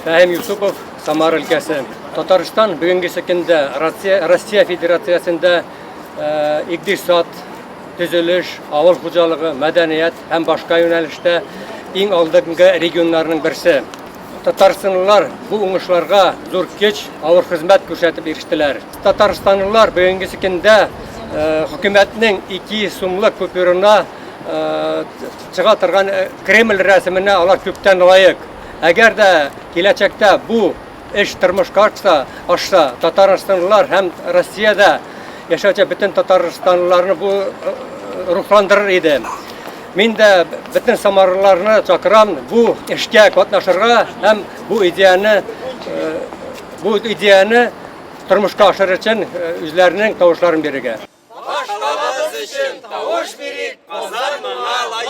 Фәһим Юсупов, Самара өлкәсе. Татарстан бүгенгесе көндә Россия, Россия Федерациясендә э, икътисад, төзелеш, авыл хуҗалыгы, мәдәният һәм башка юнәлештә иң алдынгы регионнарның берсе. Татарстанлылар бу уңышларга зур көч, авыр хезмәт күрсәтеп ирештеләр. Татарстанлылар бүгенгесе көндә э, хөкүмәтнең 200 сумлык купюрына э, чыга торган э, Кремль рәсеменә алар күптән лаек. Әгәр дә киләчәктә бу эш тормышка ашса, ашса, татарстанлылар һәм Россиядә яшәүче бөтен татарстанлыларны бу рухландырыр иде. Мин дә бөтен самараларны чакырам бу эшкә катнашырга һәм бу идеяне бу идеяне тормышка ашырыр өчен үзләренең тавышларын бирергә. Башкалабыз өчен тавыш бирик, Казан моңа лаек!